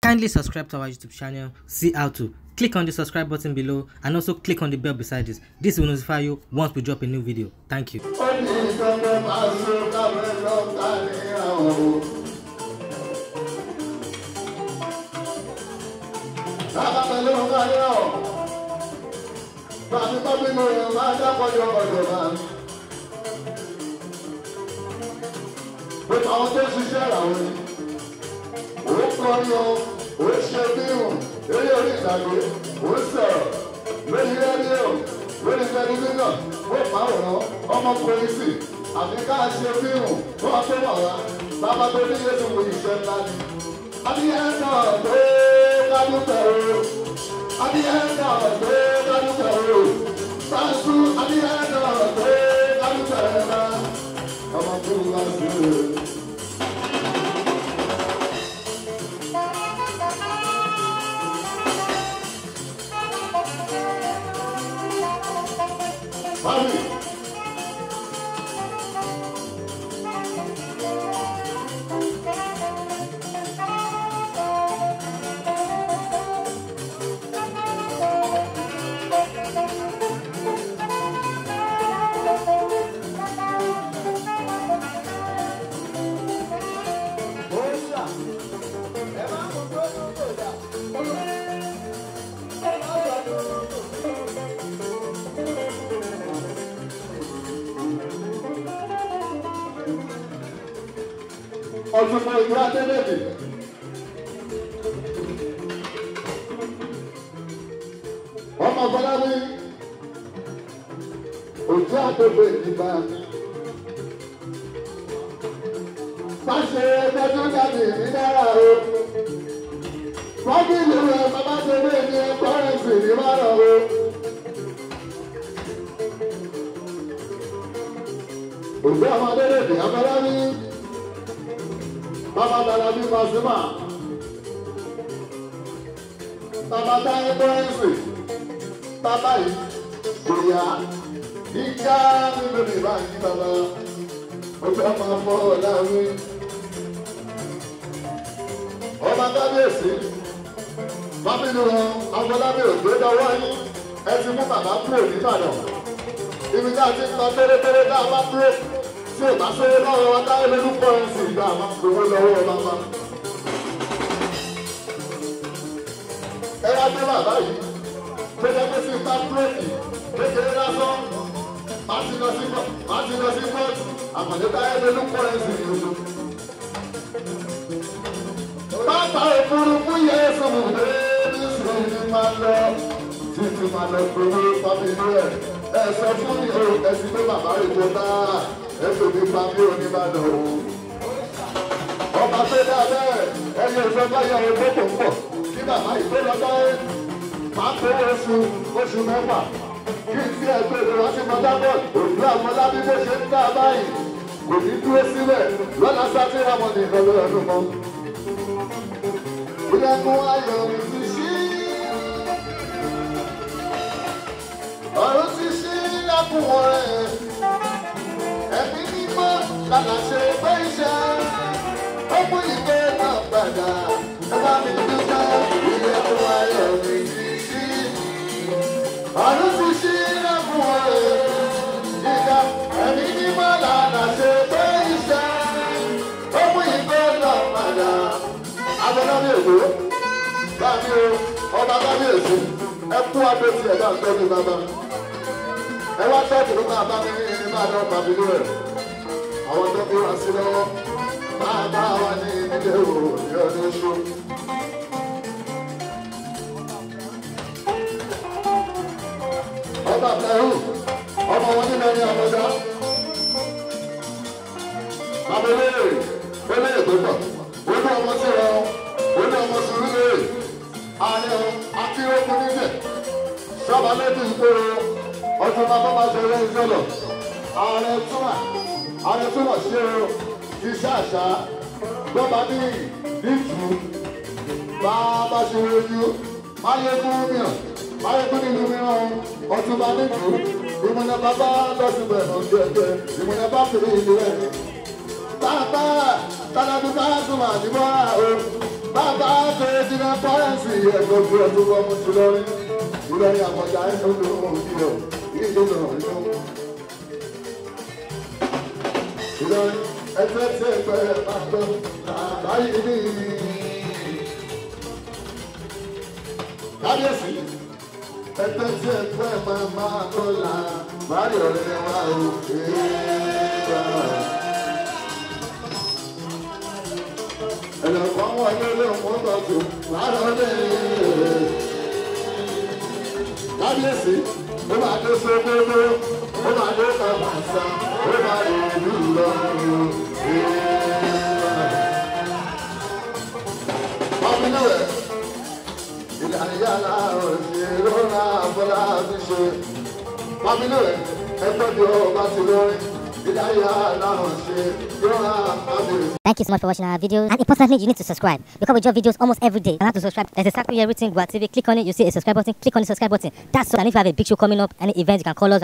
Kindly subscribe to our YouTube channel, see how to. Click on the subscribe button below and also click on the bell beside this. This will notify you once we drop a new video. Thank you. Ọ̀túnba ìlú Adédèdè. Ọmọ Fọlábí òjò àgbègbè ìdìbò mi. Fáṣe ẹgbẹ́jú jáde ní náírà o. Fọ́bìlì rẹ̀ bàbá ṣe ní ní kọ́rẹ́ǹsì ní márùn o. Òjò ọmọ Adédèdè Afọlábí. Bàbá dara bí Pasuma. Bàbá táyé kọ́rẹ́ǹsì. Bàbá yìí kò yá. Ìjà nínú ìbá yìí bàbá. Ojú ọmọ afọ láwí. Ọba kábíyèsí. Bábílù wọn, Afọlábí ògbé dọwọ́ yín. Ẹ ti mú bàbá kúrò nìbàdàn. Ibi tá a ti ń lọ tẹ́lẹ̀tẹ́lẹ̀ tá a bá dúró. Tí o bá sọ́wọ́ lọ́wọ́ wa táyé lójú kọ́rẹ́ǹsì ìgbà máa ń gbowó lọ́wọ́ bàbá. Ẹ wá dé bàbá yìí, tó jẹ́ pé sí bá búrẹ́kì kékeré lásán, má ti lọ sí kóòtù, àpàdé táyé lójú kọ́rẹ́ǹsì ìlú. Bàbá òfurufú yẹ sùn lórí sùn ní máa lọ, títí máa lọ gbowó fámìlì ẹ̀. Ẹ sọ fún mi o, ẹ sì pé bàbá rẹ̀ tó bá ẹsẹ̀ mi pa mí oníbàdàn o. Ọba tó dá bẹ́ẹ̀ ẹni ọ̀sẹ̀ báyọ̀ ọgbọ́n tó ń bọ̀ kí bàbá ìgbé lọ báyé. Máa kó oṣù mẹ́fà kí n tí ẹgbẹ́ rẹ̀ wá sí Mọ́tàbọ̀d. Òbí Àfọlábí bó ṣe ń dá báyìí kò ní dúró sílẹ̀ lọ́la sátírà mọ́ ní ìrọ̀lẹ́ ọdún mọ́. Ilẹ̀kùn ayọ̀ mi ti ṣí. Ọ̀run ti ṣí lẹ́kùn ọ̀rẹ́. Ẹ̀mí mímọ́ lálàṣẹ pé iṣẹ́ ó mú ìgbé náà padà. Ẹ bá mi dúpẹ́ ilẹ̀kùn ayọ̀ mi ti ṣí. Ọ̀run ti ṣí lẹ́kùn ọ̀rẹ́. Ìgbà ẹ̀mí mímọ́ lálàṣẹ pé iṣẹ́ ó mú ìgbé náà padà. Afọlábí Èkó, báàmí o, ọba kábíyèsí, ẹ kú abẹ́ tiẹ̀ bá ń tọ́jú bàbá. Ẹ wá tọ́jú ló máa bá mi ní ní máa lọ pàbílú rẹ̀. Àwọn tó fi wá sí lọ́wọ́ máa bá wa ní ilé òwò ní ọdún ṣó. Ọba Pẹ̀rú, ọmọ wọn nínú ẹni ọmọdá. Bàbá olóyè, olóyè tó pọ̀, olú ọmọ sí wọn, olú ọmọ sùúrù lóye. Ààrẹ akírókun níbẹ̀, sọ́ba lẹ́dí ìgboro. Ọtún bàbá bá ṣe eré ìṣọlọ. Ààrẹ túmọ̀ sí o, iṣẹ́ àṣà, gbọ́ba ní ìtù, bàbá ṣe ojú, máyégún mìíràn, máyégún nínú mìíràn, ọtún bá nìtú, ìmúná bàbá lọ́sùn bẹ̀rẹ̀ jẹjẹ, ìmúná bá fèrè ìlú ẹ̀. Bàbá tàlàbí bá súnmọ́ àdìbò o, Bàbá tó jiná pọ́ẹ́sì ẹ̀gbọ́n ọdún ọmọ ti lọ́rí. Ìlọrin àkọjá ẹ̀dùn òjìlọ ìdílọ ìlú. Ìlọrin ẹgbẹ́ tí ẹgbẹ́ máa gbọ́ láyé ní. Kábíyèsí ẹgbẹ́ tí ẹgbẹ́ máa gbọ́ láyé ọ̀rẹ́ wa ò ẹlẹ́kọ̀ọ́ wọn ló ló ń mọ́tò tó láàárọ̀ lé. Kábíyèsí ó máa dé Sókótó, ó máa dé Kàfàǹsà, ó máa dé ìlú Ìlọrin. Ọmọ rẹ̀ ìlànà yàrá òsì lóra Bọ́lá fi ṣe. Ọmọ rẹ̀ ẹgbẹ́ bí ọba ti lórí. Thank you so much for watching our videos, and importantly, you need to subscribe because we drop videos almost every day. And how to subscribe? There's a circle here written Gua TV. Click on it, you see a subscribe button. Click on the subscribe button. That's all. And if you have a big show coming up, any event, you can call us.